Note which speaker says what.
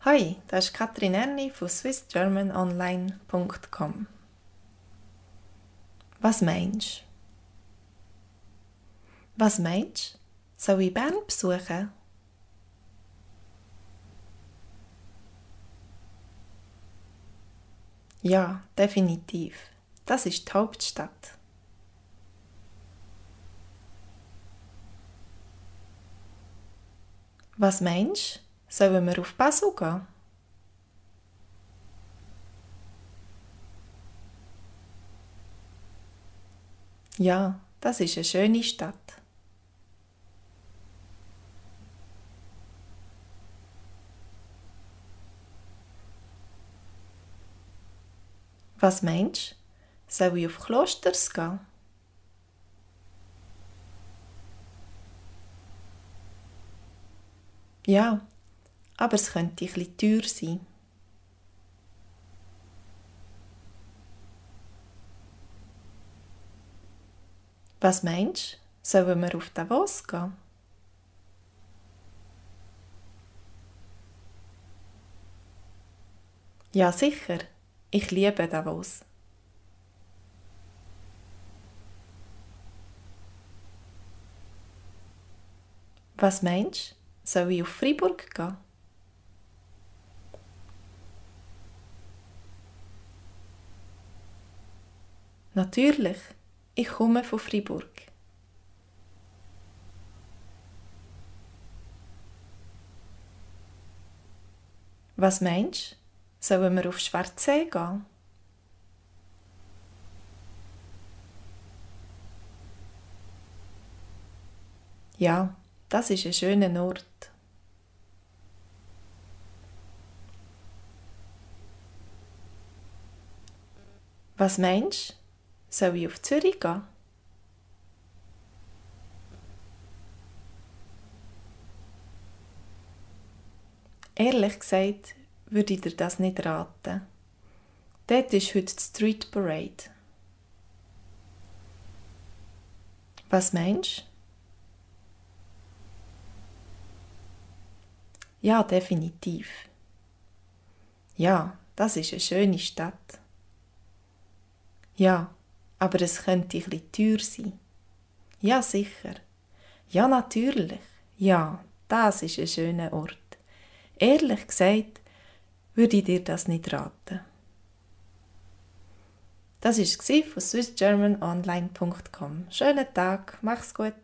Speaker 1: Hi, das ist Katrin Erni von swissgermanonline.com. Was meinst du? Was meinst du? Soll ich Bern besuchen? Ja, definitiv. Das ist die Hauptstadt. Was meinst du? Sollen wir auf Basel gehen? Ja, das ist eine schöne Stadt. Was meinst du? Soll ich auf Klosters gehen? Ja, aber es könnte ein bisschen teuer sein. Was meinst du? Sollen wir auf Davos gehen? Ja, sicher. Ich liebe Davos. Was meinst du? Soll ich auf Freiburg gehen? Natürlich. Ich komme von Freiburg. Was meinst du? Sollen wir auf Schwarzsee gehen? Ja, das ist ein schöner Ort. Was meinst du? Soll ich auf Zürich gehen? Ehrlich gesagt, würde ich dir das nicht raten. Dort ist heute die Street Parade. Was meinst du? Ja, definitiv. Ja, das ist eine schöne Stadt. Ja, aber es könnte ein bisschen teuer sein. Ja, sicher. Ja, natürlich. Ja, das ist ein schöner Ort. Ehrlich gesagt, würde ich dir das nicht raten. Das war von swissgermanonline.com. Schönen Tag, mach's gut.